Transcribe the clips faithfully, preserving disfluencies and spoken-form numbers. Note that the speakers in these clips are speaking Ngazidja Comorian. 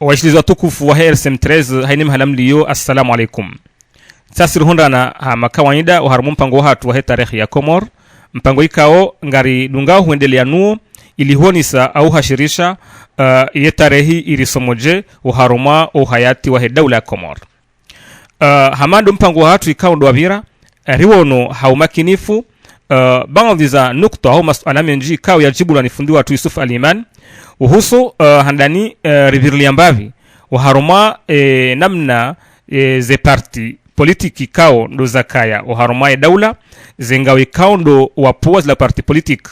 Washilizi watukufu wahe R C M treize, haina mahala mliyo, assalamu alaikum. Tsasi rihundrana hama kawaida oharumwa mpango wahatru wahe tarehi ya Komori, mpango ikao ngaridungao hwendelea nuwo ili huonesa au hashirisha, eh, ye tarehi irisomoje oharumwa ohayati wahe daula ya Komori. Eh, hama ndo mpango wahatru ikao ndo wapvira, eh, riwono ha umakinifu, eh, baadhwi za nukta au masuala mendji ikao yajibulwa ni fundi watru Yusuf Ali Imani, uhusu, eh, handani, eh, ripvirilia mbapvi oharumwa, eh, namna, eh, ze parti politiki ikao ndo zakaya oharumwa ye daula, ze ngawe ikao ndo wapvuwa zila parti politiki.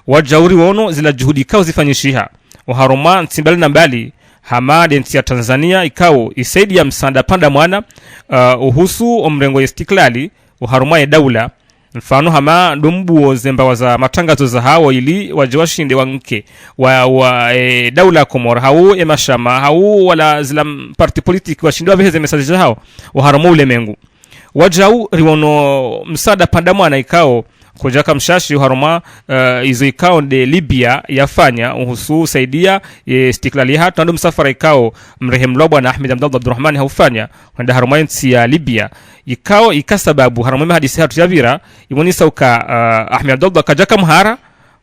Wajau riwono zila juhudi ikao zifanyishiha oharumwa ntsi mbali na mbali, hama nde ntsi ya Tanzania ikao isaidia msaada pvanda mwana, eh, uhusu omrengo ye istiklali oharumwa ye daula. Mfano hama ndo mbuo ze mbawa za matrangazo zahawo ili waje washinde wanike wa, wa, eh, daula ya Komori, hau ye mashama, hau wala zila m-, parti politiki washinde wapvehe ze message zahawo oharumwa ulemengu. Wajau riwono msaada pvanda mwana ikao kojaka mshashi oharumwa, eh, izo ikao nde Libya yafanya uhusu usaidia ye istiklali yahatru, na ndo msafara ikao mrehemlwa bwana Ahmed Abdallah Abdurahmani haufanya hwenda harumwa ye ntsi ya Libya. Ikao ika sababu harumwa ye mahadisi yahatru yapvira, imonesa uka, eh, Ahmed Abdallah kajaka mhara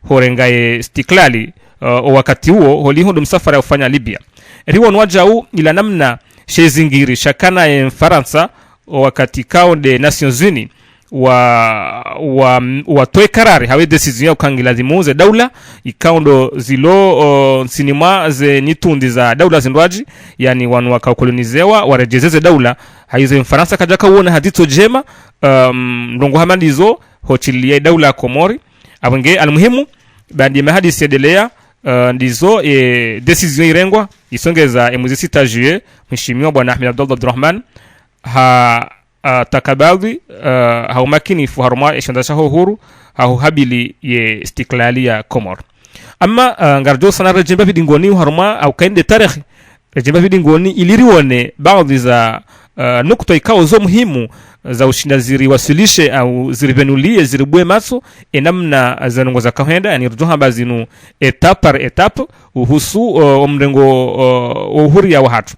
horenga ye istiklali, eh, owakati uwo, holiho ndo msafara yaufanya Libya. Riwono wajau ila namna she zingiri shakana ye Mfarantsa, owakati ikao nde Nations Unies, wa, wa, watoe karari, hau ye décision ya uka ngilazimu ze daula ikao ndo zilo, o, ntsini mwa ze nyitundi za daula zindrwadji, yaani wanu wakao kolonizewa, warejeze ze daula. Haizo Mfarantsa kajaka uona ha dzitso djema, um, ndrongoo hama ndizo, hoshiliya ye daula ya Komori. Apvo nge, almuhimu, baanda ye mahadisi yendelea, eh, ndizo, eh, décision irengwa, isongeza ye mwezi sita juillet, mheshimiwa bwana Ahmed Abdallah Abdurahmani, ha, ah, takabadhi, eh, ha umakinifu harumwa ye shonda shaho huru, ha uhabili ye istiklali ya Komori. Ama, eh, ngarijo usana redjee mbapvi dingoni oharumwa au kainde tarehi, redjee mbapvi dingoni ili riwone baadhwi za, eh, nukta ikao zo muhimu za ushinda ziriwaswilishe au ziripvenulie, ziribue matso, ye namna ze ndrongoo zakahwenda, yaani rijo hamba zinu étape par étape, uhusu, eh, omrengo, eh, wo uhuria wahatru.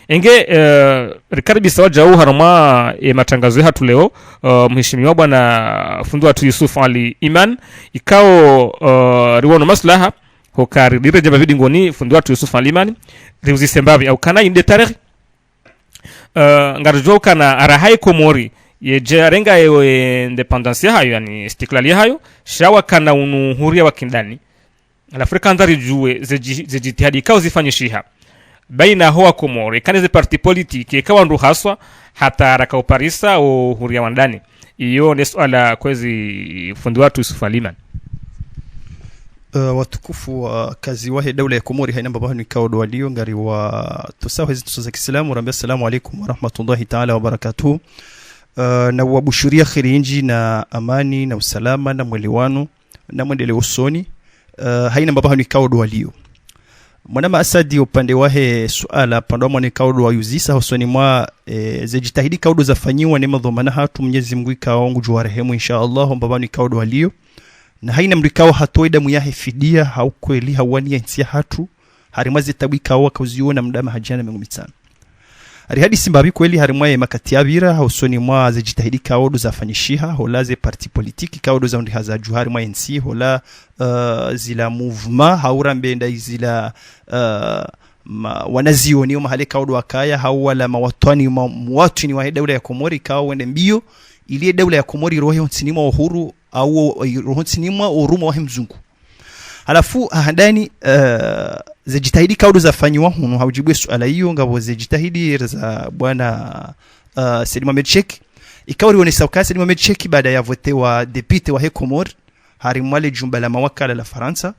Enge, eh, rikaribisa wajau harumwa ye matrangazo yahatru leo, eh, mheshimiwa bwana fundi watru Yusuf Ali Imani, ikao, eh, riwono maslaha, hoka ri, riredjee mbapvi dingoni fundi watru Yusuf Ali Imani, riuzise mbapvi au kana inde tarehi, eh, ngarijo ukana araha ye Komori, yeje yarenga ye, ye indépendance yahayo, yaani istiklali yahayo, sha wakana unu uhuria wa kindani. Halafu rikandza rijue ze ji-, ze jitihadi ikao zifanyishiha baina ho wa Komori, kana ze parti politiki, eka wandru haswa, hata raka uparisa o uhuria wa ndani. Iyo nde suala kwezi fundi watru Yusuf Ali Imani. Eh, watukufu wakazi wahe daula ya Komori, haina mbapvi hanu ikao ndo waliyo, ngariwatusaho hezi ntuso za kiislamu, rambe assalamu alaikum wa rahmatullahi taala wa barakatuhu. Eh, na wabushuria kheri nyindji na amani na usalama na mwelewano na mwendeleo usoni, eh, haina mbapvi hanu ikao ndo waliyo. Mwanama Asadi, upande wahe suala, upande wa mwana ikao ndo wayuzisa, hosoni mwa, eh, ze jitihadi ikao ndo zafanyiwa ne madhwamana hatru, Mwenyezi Mungu ikao ngujo warehemu, insha Allah, mbapvi hanu ikao ndo waliyo. Na haina mndru ikao hatowa ye damu yahe fidia, ha ukweli, ha uwaniya ye ntsi yahatru, harimwa ze tabu ikao wakauziona muda maha djana mengo mitsanu. Rihadisi mbapvi kweli harimwa ye makati yapvira, hosoni mwa ze jitihadi ikao ndo zafanyishiha, hola ze parti politiki ikao ndo zaundriha zaju harimwa ye ntsi, hola, eh, zila mouvement, hau rambe nda izila, eh, ma, wanazioni wo mahala ikao ndo wakaya, hau wala mawatwani, ma, muwatwini wahe daula ya Komori ikao wende mbio, ili ye daula ya Komori irohe ho ntsini mwa uhuru, au irohe ho ntsini mwa urumwa wahe mzungu. Halafu, ha handani, eh, ze jitihadi ikao ndo zafanyiwa hunu, ha ujibu ye suala iyo, ngapvo ze jitihadi za bwana, eh, Said Mohamed Cheikh. Ikao rionesa uka Said Mohamed Cheikh baada ya votewa député wahe Komori, harimwa le jumba la mawakala la Farantsa,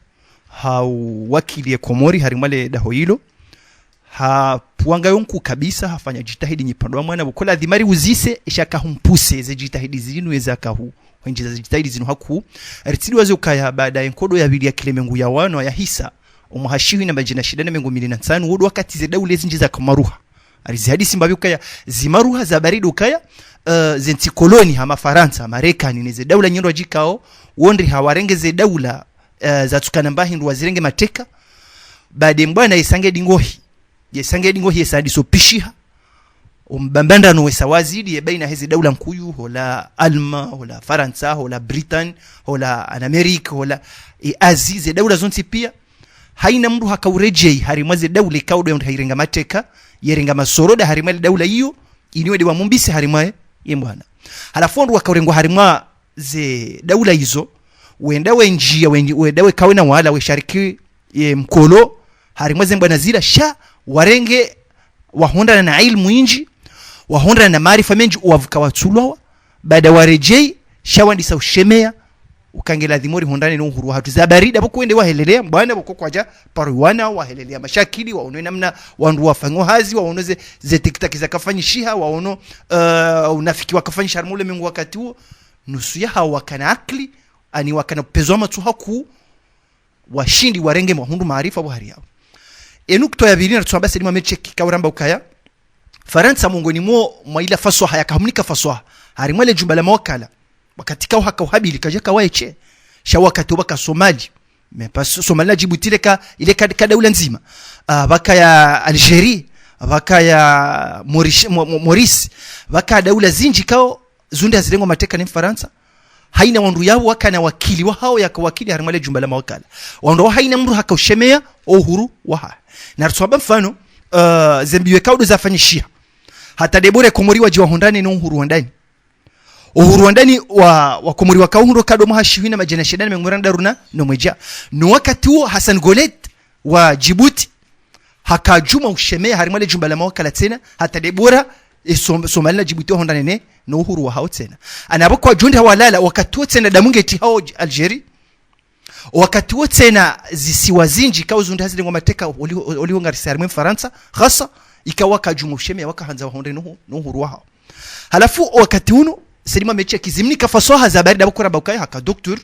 ha uwakili ye Komori, harimwa le daho ilo. Ha pvwanga yo nkuu kabisa, hafanya jitihadi nyi upande wa mwana, pvoko ladhima riuzise, esha kahumpuse ze jitihadi zinu eza kahu, hwendjeza ze jitihadi zinu hakuu. Ritsidjuwa ze ukaya baada ye nkodo ya pvili ya kilemengu ya wano yahisa, omwaha shihwi na madjana shenda na mengo mili na ntsanu, wo ndo wakati ze daula zindji zaka maruha. Ari zihadisi mbapvi ukaya, zimaruha za baridi ukaya, eh, ze ntsi koloni hama Farantsa, Marekani, ne ze daula nyindrwadji ikao, wondriha warenge ze daula, eh, zatsukana mba hindru wazirenge mateka, baada ye mbwana yesa nge dingohi. Ye sange dingo hiye sandiso pishiha. Ombambandano wesa wazidi ye baina heze daula nkuu, hola Alma, hola Farantsa, hola Britain, hola Anamerika, hola e Azi, ze daula zontsi pia. Haina mndru haka uredjei harimwa ze daula ikao ndo hayirenga mateka, yerenga masoroda harimwa le daula iyo, iniwe de wamumbise harimwa ye, ye mbwana. Halafu wandru waka urengwa harimwa ze daula izo, wenda wendjia, wendji-, wenda wekawe na wala, weshariki ye mkolo, harimwa ze mbwana zila, sha, warenge, wahondrana na ilmu indji, wahondrana na maarifa mendji, wavuka watsulwawa, baada waredjei, sha wandisa ushemeya, uka nge ladhimu rihondrane no uhuru wahatru. Za barida, pvoko wende wahelelea, mbwana pvoko kwadja, paro wana, wahelelea mashakili, waono namna, wandru wafanyao hazi, waono ze, ze tiktaki zakafanyishiha, waono, eh, unafiki wakafanyisha harimwa ulemengu wakati uwo, nusu yahawo wakana akili, ani wakana upvezo wa matso hakuu, washindi warenge mwahundru maarifa pvo hari yawo. Enukta ya pvili naritsuamba Said Mohamed Cheikh kauramba ukaya, Farantsa mongoni mo mwa ila faswaha yakahumnika faswaha harimwa le jumba la mawakala. Wakati kao haka uhabili kadja kawaeshe. Sha wakati waka Somali. Mais pas So-, Somali na Djibouti ile ka, ile ka, ka daula ndzima. Ah, pvaka ya Algérie, pvaka ya Maurice, Mo-, Mo-, Maurice, pvaka daula zindji kao zunde hazirengwa mateka ni Mfarantsa. Haina wandru yawo wakana wakili wahawo yaka wakili harimwa le jumba la mawakala. Wandru wa haina mndru haka ushemeya o uhuru wahahe. Naritsuamba mfano, eh, ze mbiyo ikao ndo zafanyishiha. Hata debora Komori wadji wahondrane no uhuru wa ndani. Uhuru wa ndani wa, wa Komori waka uhundro kado mwaha shihwi na madjana shenda na mengo mirandaru na, no mwedja. No wakati uwo Hassan Gouled wa Djibouti, haka djuma ushemeya harimwa le jumba la mawakala tsena, hata debora, e Som-, Somali na Djibouti wahondrane ne, no uhuru wahawo tsena. Ana pvoko wadjo nde hawalala, wakati uwo tsena damu nge tihao Algérie, wakati uwo tsena zisiwa zindji kao zunde hazirengwa mateka, oli, oli ho ngarise harimwa Mfarantsa, hasa, ikao waka djuma ushemeya waka handza wahondrane no uhu-, no uhuru wahawo. Halafu wakati unu, Said Mohamed Cheikh zimnika faswaha za barida pvoko ramba ukaya haka docteur,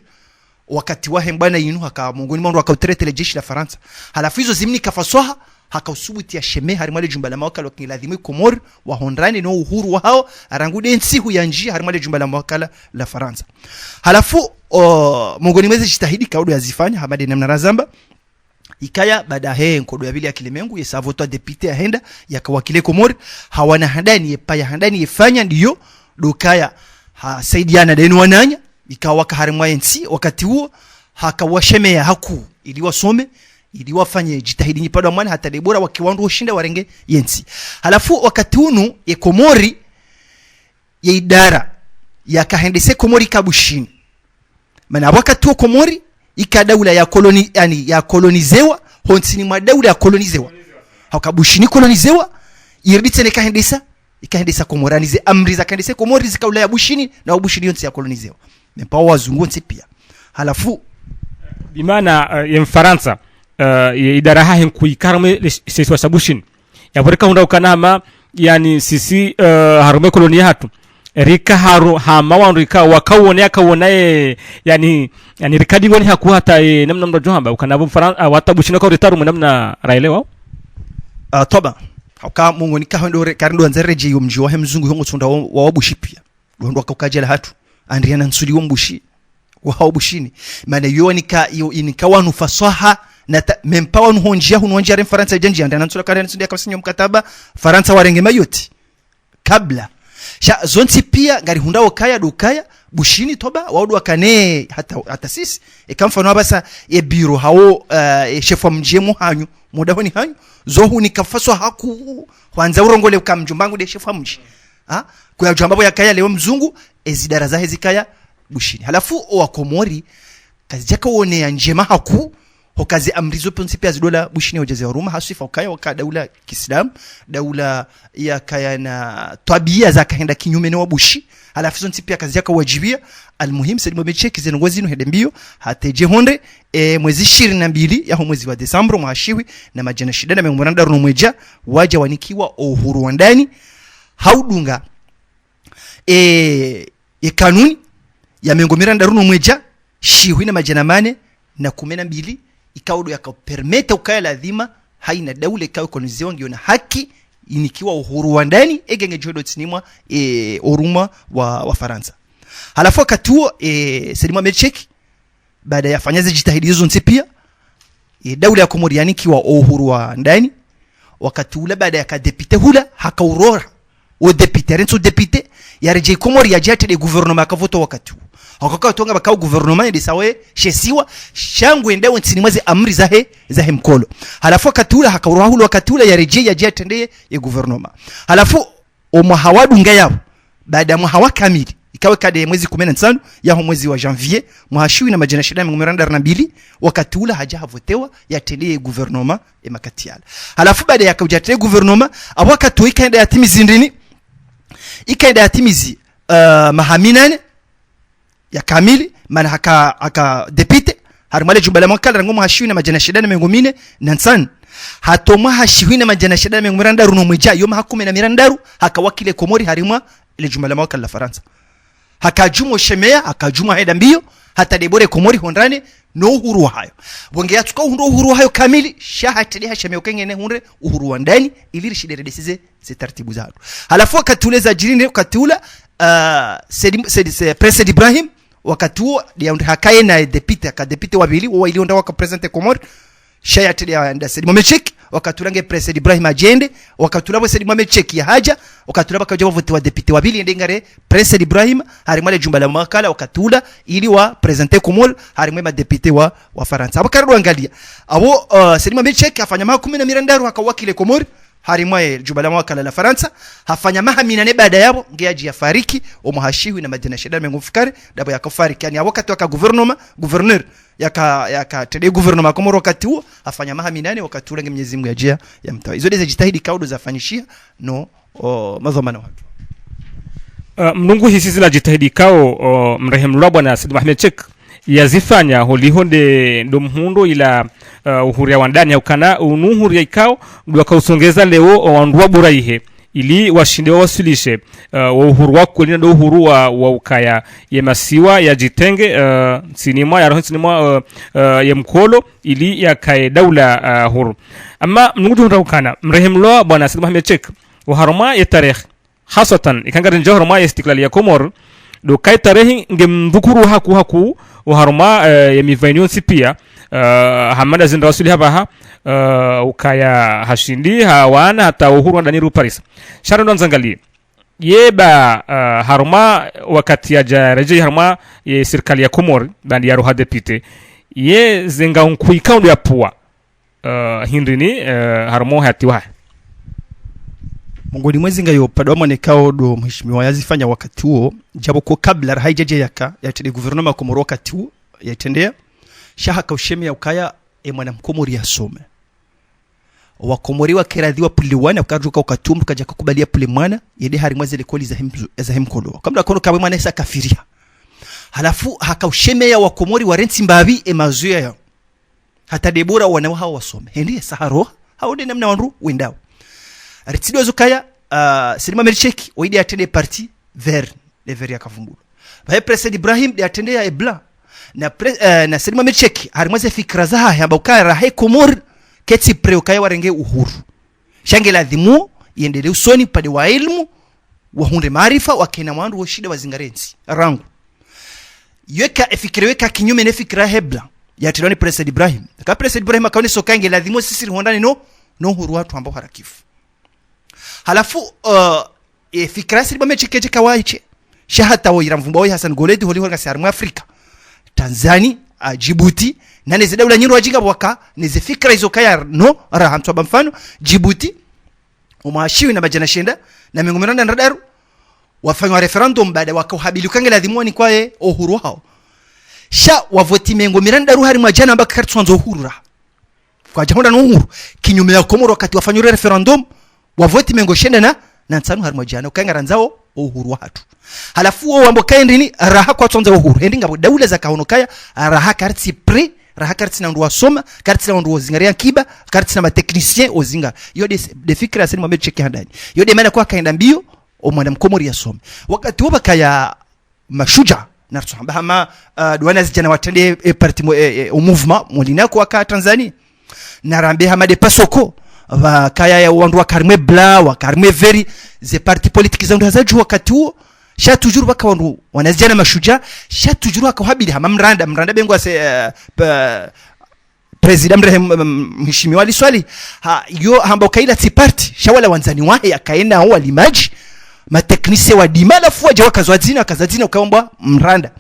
wakati wahe mbwana inu haka mongoni mwa wandru waka uteretele jeshi la Farantsa. Halafu izo zimnika faswaha, haka usubuti yashemeya harimwa le jumba la mawakala uka nge ladhimu Komori, wahondrane no uhuru wahawo, rangu de ntsihu yandjia harimwa le jumba la mawakala la Farantsa. Halafu, o, mongoni mwa ze jitihadi ikao ndo yazifanya, hama de namna razamba, ikaya baada he nkodo ya pvili ya kilemengu, yesa avotwa député yahenda, yaka wakili Komori, hawana handani yepaya handani yefanya ndiyo, ndo ukaya, hasaidiana de no wananya, ikao waka harimwa yentsi, wakati uwo, haka washemeya hakuu, ili wasome, ili wafanye jitihadi nyi pvadzima mwana, hata debora wake wandru woshinda warenge yentsi. Halafu wakati unu, ye Komori, ye idara, yaka hendese Komori ka Bushini. Mana wakati uwo Komori, ika daula ya koloni-, yani ya kolonizewa, hontsini mwa daula ya kolonizewa. Hauka Bushini kolonizewa, iridi tsena ika hendesa, ika hendesa Komori. Ani ze amri zaka hendese Komori zika ula ya Bushini, na wa Bushini yontsi ya kolonizewa. Même pas wazungu wontsi pia. Halafu, bimaana, eh, ye Mfarantsa, eh, ye idara hahe nkuu ika harimwa le sh-, shisiwa sha Bushini. Yapvo rika hundra ukana hama, yani sisi, eh, harimwa koloni yahatru. Rika haru-, hama wandru ikao waka uone, yaka uona ye, yani, yani rika dingoni hakuu hata, eh, namna mndru djo hamba, ukana pvo Mfaran-, ah, wata Bushini waka uritaru mwe namna raelewa. Ah, toba, hauka mongoni ka hondore, kari ndo wandza redjei yo mdji wahe mzungu, yo ngo tsunda wa, wa, wa Bushi pia. Ndo wandru waka uka djela hatru. Andriana Ntsuli wo Mbushi. Wahawo Bushini. Mana yo wanika, yo inika wanu faswaha, na ta-, même pas wanu hondjia, hunu wandjia re Mfarantsa yadjandjia, Andriana Ntsuli ka Andriana Ntsuli yaka wasinyo mkataba, Farantsa warenge Mayotte. Kabla. Sha zontsi pia, ngari hundra ukaya, ndo ukaya, Bushini toba, wao ndo wakane hata, hata sisi. Eka mfano apvasa, ye biro hawo, eh, ye shefu wa mdji ye muhanyu, mudahoni hanyu, zo hunika faswaha hakuu, hwandza urongole uka mdjomba hangu de shefu wa mdji. Ha? Kuyadjwamba pvo yakaya leo mzungu, ezidara zahe zikaya Bushini. Halafu owa Komori, kazidjaka uoneya ndjema hakuu, hoka ze amri zo pvontsi pia zidola Bushini hudja ziwaruma, haswifa ukaya waka daula kiislamu, daula yakaya na twabia zaka henda kinyume ne wa Bushi, halafu zontsi pia kazidjaka uwadjibia. Almuhimu, Said Mohamed Cheikh ze ndrongoo zinu hende mbio, hata yedje hondre, e, mwezi ishirini na mbili yaho mwezi wa desambro, mwaha shihwi na madjana shenda na mengo mirandaru no mwedja, wadja wanikiwa o uhuru wa ndani, ha udunga, e, ye kanuni ya mengo mirandaru no mwedja, shihwi na madjana mane na kume na mbili, ikao ndo yaka permeta ukaya ladhima, haina daula ikao ikolonizewa ngiyo na haki, inikiwa uhuru wa ndani, eka ngedjo ndo tsinimwa, e, urumwa wa, wa Farantsa. Halafu wakati uwo, e, Said Mohamed Cheikh, baada yafanya ze jitihadi izo zontsi pia, e, daula ya Komori yanikiwa o uhuru wa ndani, wakati ula baada yaka député hula, haka urora. O député, yarentsi o député, yaredjei Komori yadje yatrende gouvernement yakavotwa wakati uwo. Haka katonga pvaka o gouvernement yende sawe she siwa, sha ngwendao ntsini mwa ze amri zahe, zahe mkolo. Halafu wakati ula, haka urora hula wakati ula, yaredjei yadje yatrende ye gouvernement. Halafu, o mwaha wadunga yapvo, baada ya mwaha wa kamili, ikao eka nde mwezi kume na ntsanu, yaho mwezi wa janvier, mwaha shiwi na madjana shenda na mengo mirandaru na mbili, wakati ula hadja havotewa, yatrende ye gouvernement, e makati yala. Halafu baada yaka udja yatrende gouvernement, apvo wakati uwo ika yenda yatimizi ndrini, ika yenda yatimizi, eh, maha minane, ya kamili, mana haka, haka député, harimwa le djumba la mawakala rangu mwaha shiwi na madjana shenda na mengo mine na ntsanu. Hata o mwaha shiwi na madjana shenda na mengo mirandaru no mwedja, yo maha kume na mirandaru, haka wakili Komori harimwa le djumba la mawakala la Farantsa. Haka djumwa shemeya, haka djumwa henda mbio, hata debore Komori hondrane, no uhuru wahayo. Pvo nge yatsuka uhundra uhuru wahayo kamili, sha hatrende hashemeya uka ngena hundre uhuru wa ndani, ili rishinde redesize ze taratibu zahatru. Halafu wakati ule zadjiri nde wakati ula, ah, Said, Said, Said, Prince Said Ibrahim, wakati uwo, nde yaundri hakaye na député, haka député wa pvili, wo waili wonda waka présenté Komori, sha yatrende ya nda Said Mohamed Cheikh, wakati ula nge Prince Said Ibrahim hadja hende, wakati ula pvo Said Mohamed Cheikh yahadja, wakati ula pvaka udja pvavotewa député wa pvili, yende ngare Prince Said Ibrahim, harimwa le djumba la mawakala, wakati ula, ili wa présenté Komori, harimwa ma député wa, wa Farantsa. Apvo kari ndo angalia. Apvo, eh, Said Mohamed Cheikh hafanya maha kume na mirandaru haka wakili Komori, harimwa ye djumba la mawakala la Farantsa, hafanya maha minane baada yapvo, nge yadji yafariki, o mwaha shiwi na madjana shenda na mengo mfukare, ndapvo yaka fariki. Yaani apvo wakati waka gouvernement, gouverneur, yaka, yaka trende gouvernement Komori wakati uwo, hafanya maha minane, wakati ula nge Mwenyezi Mungu yadja yamtowa. Izo nde ze djitihadi ikao ndo zafanyishiha, no, o, madhwamana wahatru. Eh, Mngu hisi zila djitihadi ikao, o, mrehemlwa bwana Said Mohamed Cheikh yazifanya holiho nde ndo mhundro ila, eh, uhuria wa ndani ya ukana, unu uhuria ikao, ndo waka usongeza leo, o, wandru wa bura ihe, ili washinde wawaswilishe, eh, wa uhuru wa kweli na ndo uhuru wa, wa ukaya ye masiwa yadjitenge, eh, ntsini mwa, yarohe ntsini mwa, eh, eh, ye mkolo, ili yakaye daula, eh, huru. Amma, Mngu djuhundra ukana, mrehemlwa bwana Said Mohamed Cheikh, oharumwa ye tarehi, haswatan, ika ngaridjo harumwa ye istiklali ya Komori, ndo kaye tarehi nge mdhukuru hakuu hakuu, oharumwa, eh, ye mivaini yontsi pia, eh, hama nda zindra waswili hapvaha, eh, ukaya hashindi, hawana, hata uhuru wa ndani ri uparisa. Sha ri ndo ndzangalie. Ye ba, eh, harumwa wakati yadja redjei harumwa ye sirikali ya Komori, baanda yaroha député. Ye zenga nkuu ikao ndo yapvua. Eh, hindrini, eh, harumwa uhayati wahe. Mongoni mwa ezi ngayo padwa mwanekao ndo mheshimiwa yazifanya wakati uwo, djapvo ko kabla raha idjadja yaka, yatrende gouvernement Komori wakati uwo, yatrendea. Sha haka ushemeya ukaya, e mwana mkomori yasome. Wakomori wakeradhi wapvulwe wana, ukaruka wakati uwo mdru kadjaka kubali yapvulwe mwana, yende harimwa ze likoli zahe mzu-, zahe mkolo. Kamdru akono kawe mwana isa kafiriha. Halafu haka ushemeya wakomori warentsi mbapvi e mazuya yao. Hata ndepvo ra wana wahawo wasome. Hendi yesa haroha, hau nde namna wandru wendao. Ritsidjuwa zo ukaya, ah, Said Mohamed Cheikh, oyi nde yatrende parti vert, le vert yakavumbulwa. Pvahe Prince Said Ibrahim nde yatrende ya e blanc. Na pre-, eh, na Said Mohamed Cheikh, harimwa ze fikira zahahe, hamba ukaya raha e Komori, ketsi prêt ukaya warenge uhuru. Sha nge ladhimu, yendelee usoni, upande wa ilmu, wahundre maarifa, wakena wandru woshinda wazingare ntsi. Rangu. Yeka e fikira yeka kinyume ne fikira yahe blanc. Yatrendwa ni Prince Said Ibrahim. Ka Prince Said Ibrahim akaonesa ukaya nge ladhimu sisi rihundrane no, no uhuru wahatru hamba harakifu. Halafu, eh, e fikira Said Mohamed Cheikh kedje kawaiche. Sha hata woyi ramvumba woyi Hassan Gouled holiho ngasi harimwa Afrika. Tanzania, ah, Djibouti, na neze daula nyindru wadjinga pvwaka, neze fikira izo ukaya no, raha ntsu amba mfano, Djibouti, omwaha shiwi na madjana shenda na mengo mirandaru na ndraru, wafanywa référendum baanda waka uhabili uka nge ladhimu wanikwe e uhuru wahawo. Sha wavoti mengo mirandaru harimwa djana wamba karitsuandza uhuru raha. Kwadjahundra no uhuru. Kinyume ya Komori wakati wafanywa référendum, wavoti mengo shenda na, na ntsanu harimwa djana, ukaya ngarandzao o uhuru wahatru. Halafu wo wamba ukaya ndrini, raha kwatsuandza uhuru. Hendi ngapvo daula zakaono ukaya, raha karitsi prêt, raha karitsina wandru wasoma, karitsina wandru wozingare ankiba, karitsina ma techniciens ozinga. Yo nde, nde fikira Said Mohamed Cheikh handani. Yo nde mana kwakaenda mbio, o mwana mkomori yasome. Wakati wo pvakaya mashudjaa, naritso hamba hama, ah, ndo wana zidjana watrende, e, parti mo-, e, e, o mouvement, molinako waka Tanzania. Narambe hama nde PASOCO, pvakaya ya wandru waka harimwa e blanc, waka harimwa e vert, ze parti politique za wandru hazadju wakati uwo, sha toujours pvaka wandru, wana zidjana mashudjaa, sha toujours waka uhabili hama mranda, mranda bengo ase, eh, pa-, Président mrehemu, mm, mheshimiwa Ali Swalihi, ha, yo hamba uka ila tsi parti, sha wala wandzani wahe yakaye nao walimadji, ma techniciens wa dima, halafu wadja wakazwa dzina, wakazwa dzina ukaombwa mranda.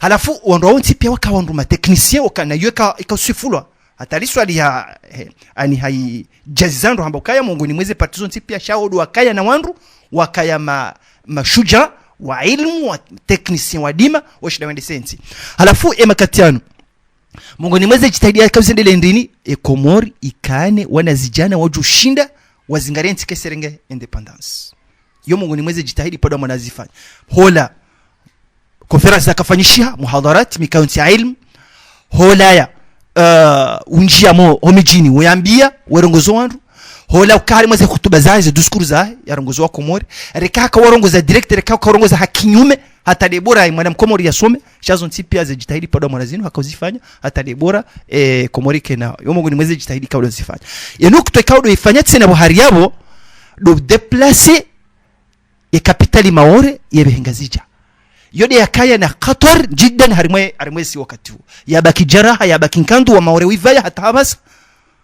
Halafu wandru wontsi pia waka wandru ma techniciens, waka na yo ika, ika uswifulwa. Hata Ali Swalihi ha, he, ani haidjaziza ndro hamba ukaya mongoni mweze parti zontsi pia sha odo wakaya na wandru, wakaya ma, mashudja, wa ilmu, wa techniciens wa dima, washinda wendese ntsi. Halafu e makati yanu, mongoni mweze jitihadi yaka uzendelee ndini, e Komori ikane wanazidjana wadjushinda wazingare ntsi kayisirenge indépendance. Yo mongoni mweze jitihadi pvadzima mwana zifanya. Hola conférence zakafanyishiha, muhadharat, mikayo ntsi ya ilmu. Hola ya, eh, undjia mo, ho midjini, uyambia, werongozo wandru. Hola uka harimwa ze hutuba zahe, ze discours zahe, yarongozo wa Komori. Reka haka warongoza direct, reka haka warongoza ha kinyume, hata debora, mwana mkomori yasome. Sha zontsi pia ze jitihadi pvadzima mwana zinu, haka uzifanya, hata debora, eh, Komori kena. Yo mongoni mweze jitihadi ikao udo zifanya. Ye nukutwa ikao udo ifanya tsena pvo hari yapvo, do déplacer ye capitale Maore, yepvehe Ngazidja. Yo de yakaya na khatwar jiddan harimwa, harimwa ntsi wakati wu. Yabaki jaraha, yabaki nkandu wa Maore wivaya hata hapvasa.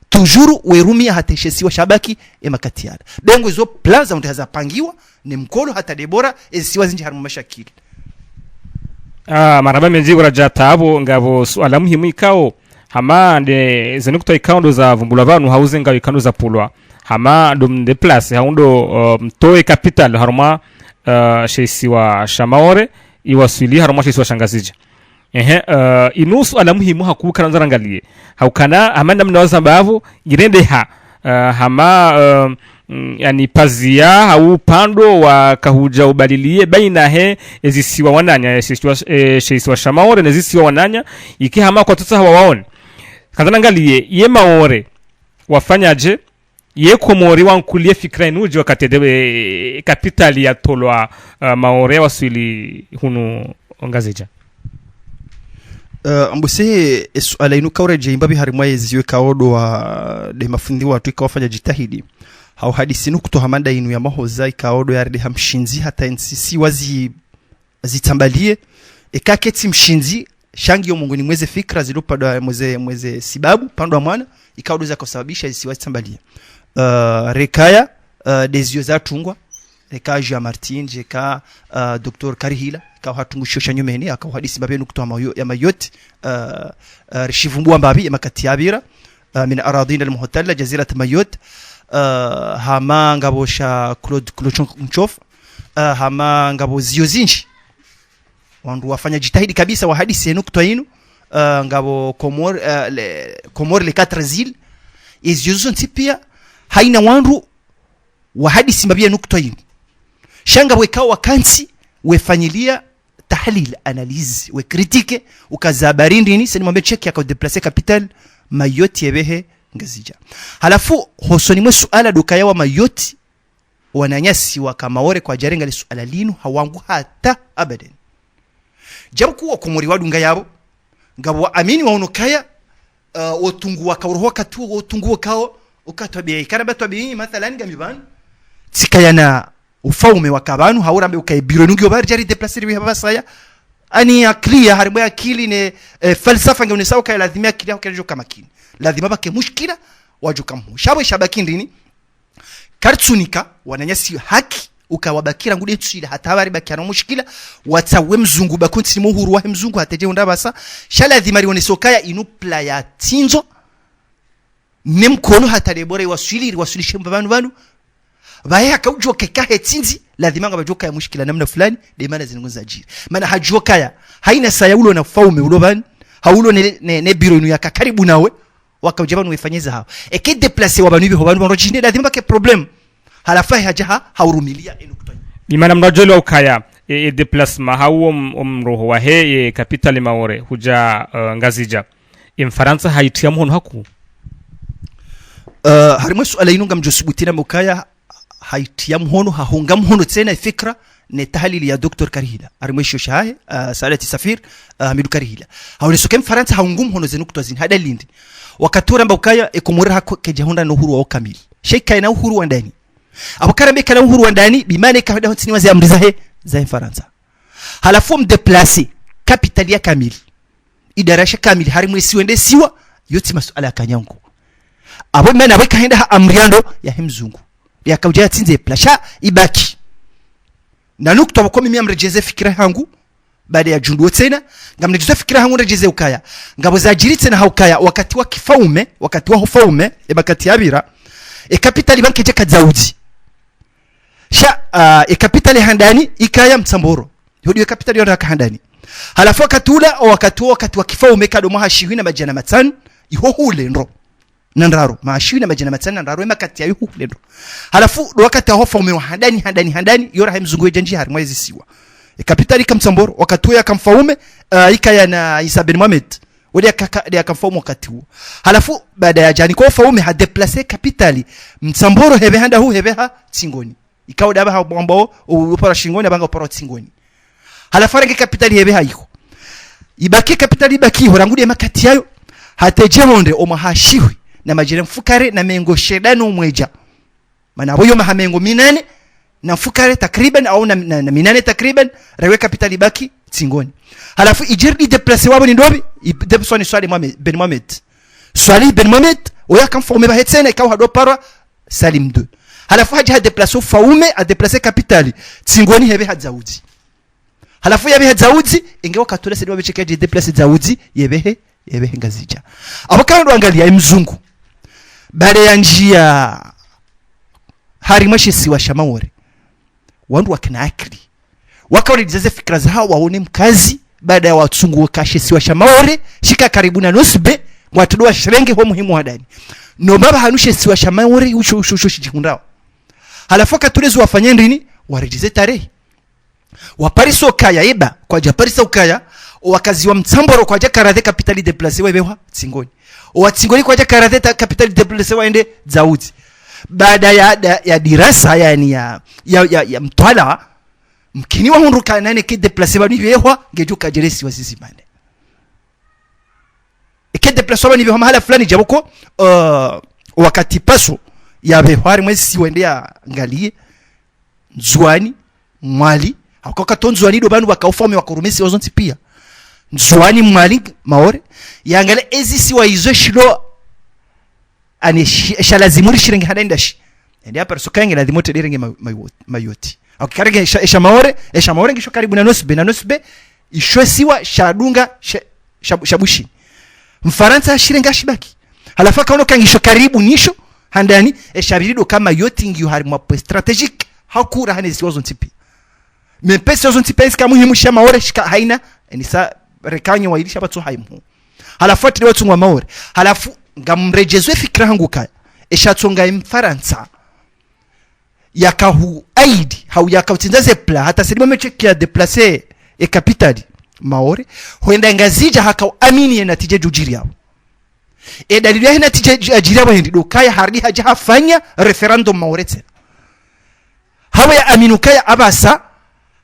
Toujours werumia hata she isiwa shabaki e makati yala. Bengo izo plan za undri hazapangiwa, ne mkolo hata debora, e zisiwa zindji harimwa mashakili. Ah, marahaba mendji kura jata apvo, ngapvo suala muhimu ikao, hama nde ze nukutwa ikao ndo zavumbulwa pvanu, hau ze ngayo ikao ndo zapvulwa. Hama ndo mdéplacer, hau ndo, uh, mtowe capitale harumwa, uh, she isiwa sha Maore, iwaswili harumwa she isiwa sha Ngazidja. Ehe, uh, inu suala muhimu hakuu kana ngarangaliye. Haukana, hama namna wazamba apvo, irendeha, uh, hama, uh, mm, yani pazia, hau upando wakahudja ubaliliye, baina he, ezisiwa wananya, ezisiwa, eh, she isiwa sha Maore, nezisiwa wananya, ike hama kwatsutsaha wawaone. Kana ngarangaliye, ye Maore, wafanya dje, ye Komori wankuliye fikira inu dje wakati de, eh, capitale yatolwa, uh, Maore waswili hunu Ngazidja. Eh, mbuse, e suala inu kaure dje imba pvi harimwa yezi yo ikao ndo wa, de mafundi watru ikao wafanya jitihadi. Hau hadisi nukutwa hama nda inu ya mahoza ikao ndo yarende ha mshindzi hata ntsi isiwa zi, zitsambaliye. Eka ketsi mshindzi, sha ngiyo mongoni mweze fikira zilo pvadzima mweze, mweze sibabu, pvadzima mwana, ikao ndo zaka usababisha zisiwa zitsambaliye. Eh, rekaya, eh, de ziyo zatungwa, reka Jean Martin, reka, uh, Docteur Karihila, ikao hatungu shiyo sha nyumeni, haka uhadisi mbapvi nukutwa ya Mayo-, ya Mayotte, uh, uh, rishivumbua mbapvi, e makati yapvira, uh, min aradhina al-muhtalla, jazirat Mayotte, uh, hama ngapvo sha Claude, Claude Mtchiof, uh, hama ngapvo ziyo zindji. Wandru wafanya jitihadi kabisa wahadisi e nukutwa inu, uh, ngapvo Comores, uh, le, Comores les Quatre Îles, e ziyo zontsi pia, haina wandru wahadisi mbapvi ye nukutwa inu. Sha ngapvo ikao wakantsi, wefanyilia tahlil, analyse, wecritique, uka ze habari ndrini, seni mwambe check yaka udéplacer capitale Mayotte yepvehe Ngazidja. Halafu, hosoni mwe suala ndo ukaya wa Mayotte, wananyasi waka Maore kwadjarenga le suala linu, hawangu hata abadan. Djabu kuwa Komori wadunga yapvo, ngapvo waamini waono ukaya, uh, wotungu waka uroho wakati wo, wotungu wakao, uka twabiya, ikana ba twabiya, mathalan, ngami pvanu. Tsikaya na ufaume waka pvanu, hau rambe uka e biro inu ngiyo pvwa ridja ridéplacer ripviha pvapvasa ya. Ani akili ya, harimwa ye akili ne, eh, falsafa nge unesa ukaya lazima akili ya ukaya djoka makini. Lazima pvwake mushkila, wadjoka mhu. Sha pvo shabaki ndrini, karitsunika wananyasi haki, uka wabaki rangu de ntsu ila hata pvwa ribaki hano mushkila, watsawe mzungu, pvwako ntsini mwa uhuru wahe mzungu, hata dje unda pvasa, sha lazima rionese ukaya inu plan ya tsindzo, ne mkono hata debora iwaswili, riwaswilishe mbapvanu pvanu, pvahe haka udjoka eka he tsindzi, lazima ngapvadjoka ya mushkila namna fulani, de mana zinu ngu zadjiri. Mana hadjoka ya, haina saya ulo na ufaume ulo pvanu, hau ulo ne, ne, ne biro inu yaka karibu nawe, waka udja pvanu wefanye zahawo. Eke déplacer wa pvanu ipvi ho pvanu pvanu djine, lazima pvwake problème. Halafu hahe hadja ha, haurumilia e nukutwa inu. Imana mnadjolwa ukaya, e, e déplacement hau om-, omroho wahe, e capitale Maore, hudja, eh, Ngazidja. E Mfarantsa haitriya mhono hakuu. Eh, harimwa e suala inu ngamdjo subuti nambe ukaya, haitriya mhono, hahunga mhono tsena e fikira, ne tahlili ya Docteur Karihila. Harimwa e shiyo shahahe, eh, Saadati Safir, eh, Hamidu Karihila. Haonesa uka e Mfarantsa haungu mhono ze nukutwa zini, ha dalili ndrini. Wakati uramba ukaya, e Komori hako kedja hundra no uhuru wa ukamili. Sha ikaye na uhuru wa ndani. Apvo karambe ikaye na uhuru wa ndani, bimana ika hwenda ho ntsini mwa ze amri zahe, zahe Mfarantsa. Halafu mdéplacer, capitale ya kamili. Idara sha kamili, harimwa e siwa nde siwa, Yo tsi masuala ya kanyangu. Apvo mana apvo ikahenda ha amri ya ndo yahe mzungu. Yakaudja yatsindze plasha ibaki. Na nukta pvoko mimi ngamredjeze fikira hangu, baada ya djundu tsena, ngamredjeze fikira hangu nredjeze ukaya. Ngapvo zadjiri tsena ha ukaya, wakati wa kifaume, wakati wa hufaume, e makati yapvira, e kapitali pvanu kedjaka Dzaudzi. Sha, ah, e kapitali handani, ikaya Mtsamboro. Hodi e kapitali yona ka handani. Halafu wakati ula, o wakati wa, wakati wa kifaume kado mwaha shihwi na madjana matsanu, iho hule ndo. Na ndraru, mwaha shihwi na madjana matsanu na ndraru, e makati yayo hule ndo. Halafu, ndo wakati wa hufaume wa handani, handani, handani, yo raha e mzungu yedja ndjia harimwa ezisiwa. E kapitali ka Mtsamboro, wakati uwo yaka mfaume, ah, ikaya na Isa Ben Mohamed. Wole yaka, ka, yaka mfaume wakati uwo. Halafu, baada ya djani kwa ufaume ha déplacer kapitali. Mtsamboro hepveha ndahu hepveha Tsingoni. Ikao ndapvaha hambwao, u-, upara Shingoni, apvanga upara Tsingoni. Halafu harenge kapitali hepveha iho. Ibaki kapitali ibaki iho, rangu nde makati yayo. Hata edje hondre omwaha shihwi, na madjana mfukare, na mengo shenda no mwedja. Mana apvo yo maha mengo minane, na mfukare takriban, au na, na, na minane takriban, rawe kapitali ibaki Tsingoni. Halafu idjiri idéplacer wapvo ni ndopvi, idéplacer ni Swali Mohamed, Ben Mohamed. Swali Ben Mohamed, oya ka mfaume pvahe tsena, ikao hado parwa Salim deux. Halafu hadja hadéplacer ufaume, hadéplacer kapitali. Tsingoni hepveha Dzaudzi. Halafu yapveha Dzaudzi, inge wakati ula sedi wapvesheke hadja déplacer Dzaudzi, yepvehe, yepvehe Ngazidja. Apvo kana ndo angalia e mzungu. Baada ya ndjia harimwa she isiwa sha Maore. Wandru wakana akili. Wakaulidza ze fikira zahao waone mkazi, baada ya watsungu waka she isiwa sha Maore, shika karibu na Nosy Be, ngwatsodo washirenge ho muhimu wa ndani. No mapvahanu she isiwa sha Maore, usho, usho, usho shidjihundrao. Halafu wakati ule zo wafanya ndrini, waredjeze tarehi. Waparisa ukaya, eba, kwadja parisa ukaya, o wakazi wa Mtsamboro kwadjaka radhi e kapitali déplacer wa ipvehwa Tsingoni. O wa Tsingoni kwadjaka radhi e ta-, kapitali déplacer wa ende Dzaudzi. Baada ya, ya, ya dirasa, yaani ya, ya, ya, ya mtwalaa, mkini wahundru ukaya nane ke déplacer pvanu ipvehwa, ngedjo kadjeresi wa zizi mane. Eke déplacer pvanu ipvehwa mahala fulani djapvo ko, eh, wakati Paso yapvehwa harimwa ezisiwa ende yangalie, Ndzuani, Mwali, hauka wakati wo Ndzuani ndo pvanu pvaka ufaume waka urumisiwa zontsi pia. Ndzuani, Mwali, Maore, yangalie ezisiwa izo shilo, ane shi-, sha lazimu rishirenge handa indashi. Ende hapvara soka yange lazimu tsi ndirenge ma-, ma-, Mayotte. Au kikarenge esha, esha Maore, esha Maore ngisho karibu na Nosy Be, na Nosy Be, isho isiwa shadunga, sha, sha, sha Bushini. Mfarantsa hashirenga shibaki. Halafu akaono uka ngisho karibu nisho, handani, esha pvili ndo uka Mayotte ngiyo harimwa point stratégique, hakuu raha ne zisiwa zontsi pia. Meme pe zisiwa zontsi pia zika muhimu sha Maore shika haina, eni sa rekanyo wa ili sha pvatso haimu. Halafu ati nde watsungu wa Maore. Halafu ngamredjeze fikira hangu ukaya. Esha tsonga e Mfarantsa. Yaka hu aidi, hau yaka utsindza ze plan, hata sedi mame tsheke ya déplacer e kapitali Maore, hwenda Ngazidja haka uamini ye natija idjo djiri yapvo. E dalili yahe natija idjo djiri yapvo hindri, ndo ukaya harudi hadja hafanya référendum Maore tsena. Hapvo yaamini ukaya apvasa,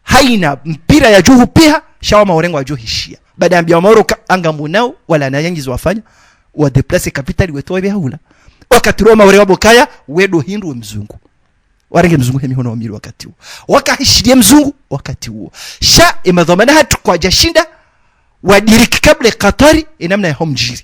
haina mpira yadjo hupiha, sha wa Maore ngwadjo hishia. Baada yambia wa Maore uka ngamwonao, wala na yangizo wafanya, wa déplacer kapitali wetso wa ipveha hula. Wakati ula wa Maore wapvo ukaya, we ndo hindru we mzungu. Warenge mzungu he mihono wa mili wakati uwo. Waka hishiliye mzungu wakati uwo. Sha, e madhwamana hatru kwadja shinda, wadiriki kabla e Katwari, e namna yaho mdjiri.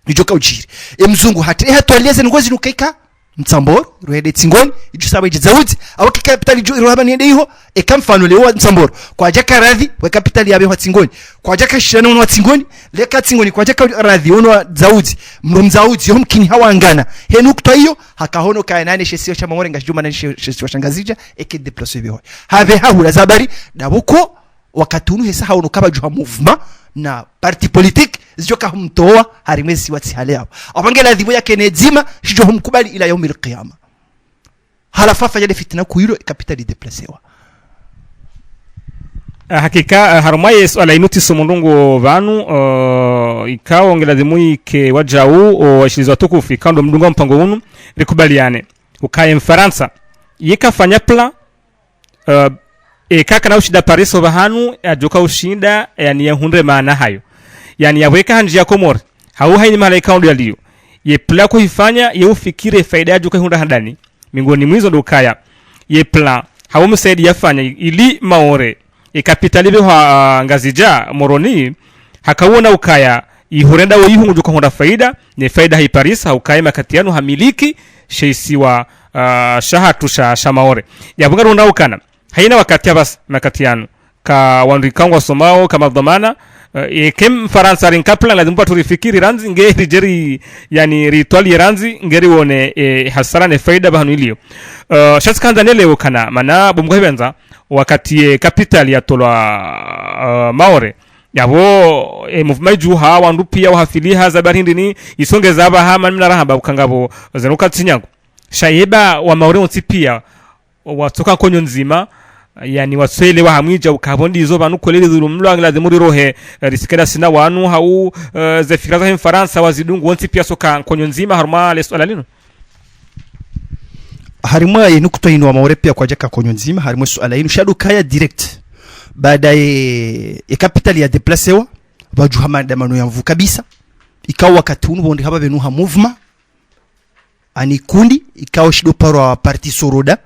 Idjo ka udjiri. E mzungu hata, e hatwaliya ze ndrongoo zinu uka ika Mtsamboro, ruhende Tsingoni, idjo saba idje Dzaudzi, awa ke kapitali idjo, irohaba niende iho, eka mfano leo wa Mtsamboro. Kwadjaka radhi, we kapitali yapvehwa Tsingoni. Kwadjaka shirana ono wa Tsingoni, leka Tsingoni, kwadjaka radhi ono wa Dzaudzi. Mdru Mdzaudzi, yo mkini hawangana. He nukta iyo, haka hono ukaya nane she isiwa sha Maore ngashidjo mana she, she isiwa sha Ngazidja, eke déplacer ipvehwa. Hapveha hula za habari, ndapvo ko, wakati unu hesa haono kapvadjo ha mouvement na parti politique zidjo ka humtowa harimwa ezisiwa tsi hale yapvo. Apvo nge ladhimu yake ne dzima, shidjo humkubali ila yaumil qiyama. Halafu hafanya nde fitina kuu ilo, e kapitali idéplacewa. Ah, hakika, ah, harumwa ye suala inu tsiso mundrungu pvanu, ah, ikao nge ladhimu ike wadjau, o washilizi watukufu, ikao ndo mdunga mpango unu, rikubaliane. Ukaya e Mfarantsa, yeka fanya plan, eh, eka kana ushinda Paris opvahanu, yadjoka ushinda, yaani yahundre maana hayo. Yaani yapvo eka handjiya Komori, hau haina mahala ikao ndo yaliyo. Ye plan ko hifanya, ye ufikiri faida yadjoka ihundra handani. Miongoni mwa izo ndo ukaya. Ye plan, hau msaidi yafanya, ili Maore, ye kapitali ipvehwa, ah, Ngazidja, Moroni, haka uona ukaya, ihurenda wo ihu ngudjo kahundra faida, ne faida haiparisa, hauka ye makati yanu hamiliki she isiwa, ah, shahatru sha, sha Maore. Yapvo ngarihundra ukana, haina wakati apvasa makati yanu, ka wandru ikao ngwasomao, ka madhwamana, eh, eka Mfarantsa rinka plan, lazimu pvatsu rifikiri randzi, nge ridje ri, yaani, ritwaliye randzi, nge riwone, eh, hasara ne faida pvahanu iliyo. Eh, sha tsikandza nelewe ukana, mana bo mgwa hipvendza, wakati ye capitale yatolwa, eh, Maore, yapvo, eh, mouvement idjuha, wandru piya wahafiliha, za bari ndini, isongeza apvaha, mana mi narahamba uka ngapvo, zinu katsi nyangu. Sha yeba wa Maore wontsi piya, watsoka nkonyo ndzima, yaani watsoelewa hamwidja uka pvo ndizo pvanu kweli lidhulumlwa, ngilazimu rirohe, eh, risikenda sina wanu hau, eh, ze fikira zahe Mfarantsa wazidungu wontsi piya watsoka nkonyo ndzima harumwa le suala linu. Harimwa ye nukutwa inu wa Maore piya kwadjaka nkonyo ndzima, harimwa ye suala inu sha ndo kaya direct. Baada ye, ye capitale ya déplacewa, pvadjuha maandamano ya nvuu kabisa. Ikao wakati unu pvo ndi hapvapvenuha mouvement, ani kundi, ikao shindo parwa Parti Soroda,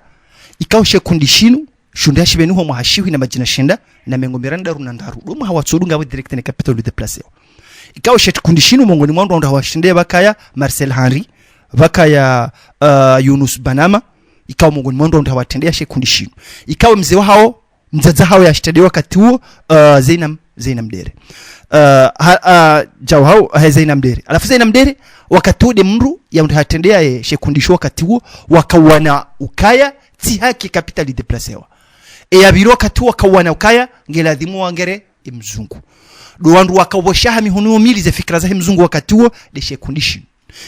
ikao she kundi shinu, shundre hashipvenuha mwaha shihwi na madjana shenda na mengo mirandaru na ndraru. Ndo mwaha watsodunga pvo direct ne capitale déplacewa. Ikao she kundi shinu mongoni mwa wandru wahashitrende pvakaya Marcel Henry, pvakaya, uh, Yunus Banama, ikao mongoni mwa wandru wahawatrendeya she kundi shinu. Ikao mze wahao, mdzadze hao yashitrende wakati uwo, uh, Zeinam, Zeinam Dere. Uh, ha, uh, djau hao, ha Zeinam Dere. Halafu Zeinam Dere, wakati uwo nde mndru, ya mndru hatrendeya ye, she kundi sho wakati uwo, wakawana ukaya, tsi haki capitale déplacewa. E yapviri wakati uwo wakawana ukaya, nge ladhimu wangere, e mzungu. Ndo wandru wakapvosha ha mihono yo mili ze fikira zahe mzungu wakati uwo, nde she kundi shinu.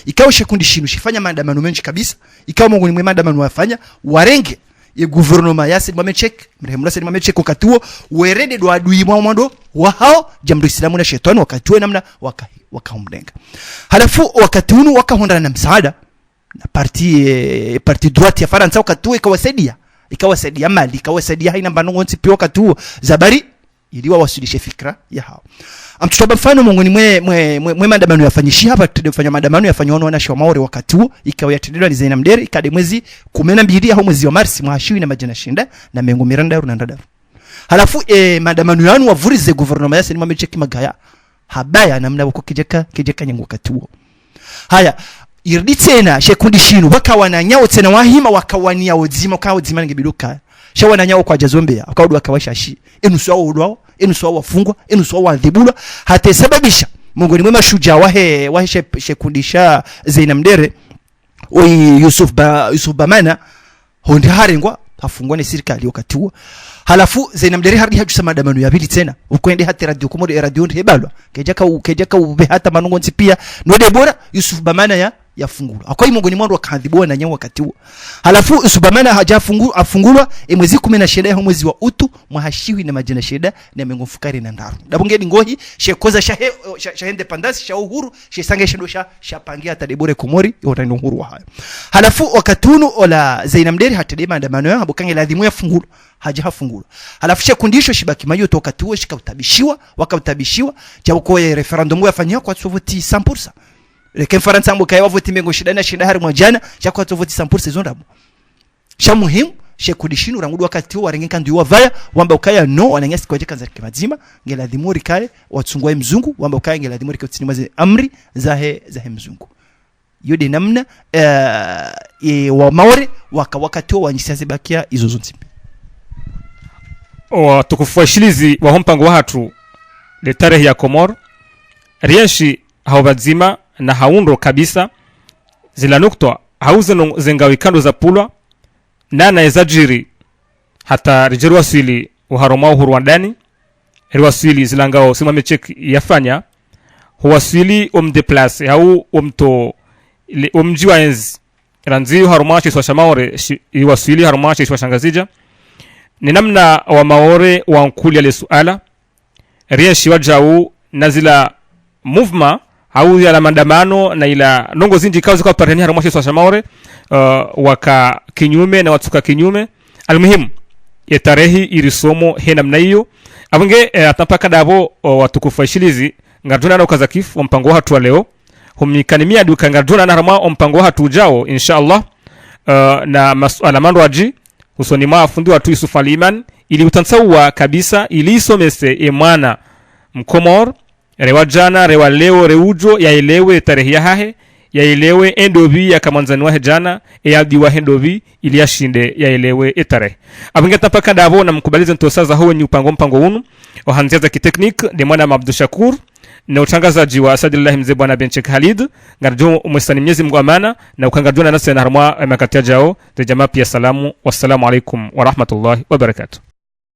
Ikao she kundi shinu shifanya maandamano mendji kabisa, ikao mongoni mwe maandamano wafanya, warenge ye gouvernement ya Said Mohamed Cheikh, mrehemu Said Mohamed Cheikh wakati uwo, werende ndo adui mwa mwando wahao, dja mndru Islamu na shetwani wakati uwo namna waka, wakahumrenga. Halafu wakati unu wakahundrana na msaada, na parti, eh, parti droite ya Farantsa wakati uwo ikawasaidia, ikawasaidia mali, ikawasaidia haina mbano ngontsi piya wakati uwo, za bari, ili wawaswilishe fikira yahao. Ngamtsotolwa mfano mongoni mwe, mwe, mwe, mwe maandamano yafanyishiha, pvatrende ufanya maandamano yafanywa no wanashe wa Maore wakati uwo, ikao yatrendelwa ni Zeinam Dere, ika nde mwezi kume na mbili yaho mwezi wa Marsi, mwaha shihwi na madjana shenda na mengo mirandaru na ndraru. Halafu, eh, maandamano yanu wavurize gouvernement ya Said Mohamed Cheikh Magaya. Habaya namna pvoko kedjaka, kedjaka nyangu wakati uwo. Haya, irudi tsena, she kundi shinu, waka wananyawo tsena wahima, waka wanyawo dzima, waka wo dzima nge biduka. Sha wananyawo kwadja zombeya, waka wudwa waka washashi, enusu wawo wudwawo, enusu wawo wafungwa, enusu wawo wadhibulwa, hata isababisha, mongoni mwe mashujaa wahe, wahe she, she kundi sha Zeinam Dere, oyi Yusuf Ba-, Yusuf Bamana, hondre harengwa, hafungwa ne sirikali wakati uwo. Halafu, Zeinam Dere harudi hadjusa maandamano ya pvili tsena. Ukwende hata Radio Komori, e radio ndri hebalwa. Kedjaka u-, kedjaka upve hata manongo ntsi piya. No nde bora, Yusuf Bamana ya, yafungulwa. Haka yi mongoni mwa wandru wakahadhibu wananyawo wakati uwo. Halafu, Yusuf Bamana hadja hafungu-, hafungulwa, e mwezi kume na shenda yaho mwezi wa Utu, mwaha shihwi na madjana shenda, na mengo mfukare na ndraru. Ndapvo nge ndi ngohi, she koza shahe, sha, sha indépendance, sha uhuru, she sanga she ndo sha, shapangiha hata nde bora e Komori, yo rani uhuru wahayo. Halafu wakati unu ola Zeinam Dere hatrende maandamano ya, hamba uka nge ladhimu yafungulwe, hadja hafungulwa. Halafu she kundi isho shibaki mayoto wakati uwo shikautabishiwa, wakautabishiwa, djau ko ye référendum yafanyiha kwatsu voti cent pour cent. Leke Mfarantsa hamba uka ye wavoti mengo shenda na shenda harimwa djana, sha kwatsu voti cent pour cent zo ndrabo. Sha muhimu, she kundi shinu rangu ndo wakati uwo warenge nkandu iwapvaya, wamba ukaya no, wananyasi kwadjaka ndzari ke madzima, nge ladhimu rikaye, watsungwa ye mzungu, wamba ukaya nge ladhimu rikaye utsini mwa ze amri zahe, zahe mzungu. Yo nde namna, eh, e, wa Maore, waka wakati uwo wanyisia ze bakia izo zontsi mbi. Watukufu waishilizi waho mpango wahatru, nde tarehi ya Komori, rienshi hau pvadzima na hau ndro kabisa, zila nukutwa, hau zeno-, ze ngawo ikao ndo zapvulwa, nana eza djiri, hata ridje riwaswili oharumwa uhuru wa ndani, riwaswili zila ngawo Said Mohamed Cheikh yafanya, huwaswili omdéplace, hau omto, le, omdji wa enzi, randzi oharumwa she isiwa sha Maore, shi, riwaswili harumwa she isiwa sha Ngazidja. Ni namna wa Maore wankulia le suala, rienshi wadjau na zila mouvement, hau yala maandamano, na ila ndrongo zindji ikao zikao parihani harumwa she isiwa sha Maore, uh, waka kinyume na watsuka kinyume. Almuhimu, ye tarehi irisomo he namna iyo. Apvo nge, eh, hata mpaka ndapvo, o, watukufu waishilizi, ngaridjo onana ukaza kifu, o mpango wahatru wa leo. Humnikani miadi uka ngaridjo onana harumwa o mpango wahatru udjao, insha Allah. Uh, na masuala mandrwadji, husoni mwa fundi watru Yusuf Ali Imani, ili utantsauwa kabisa, ili isomese e mwana Mkomori, Rewa djana, rewa leo, reudjo, yaelewe tarehi yahahe, yaelewe endopvi yaka mwandzani wahe djana, eyadi wahe ndopvi, ili yashinde yaelewe etarehi. Apvenge tapaka ndapvo namkubalize ntosa zaho wenyi upanga ompango unu, ohandzia za kiteknik, nde mwana Abdou Shakur, ne utrangazadji wa Asadillahi Mze Bwana Benchek Khalid, ngaridjo umwesani Mnyezi Mngu amana, na uka ngaridjo onana tsena harumwa emakati yadjao, ze djamaa pia salamu, wassalamu alaikum warahmatullahi wabarakatuh.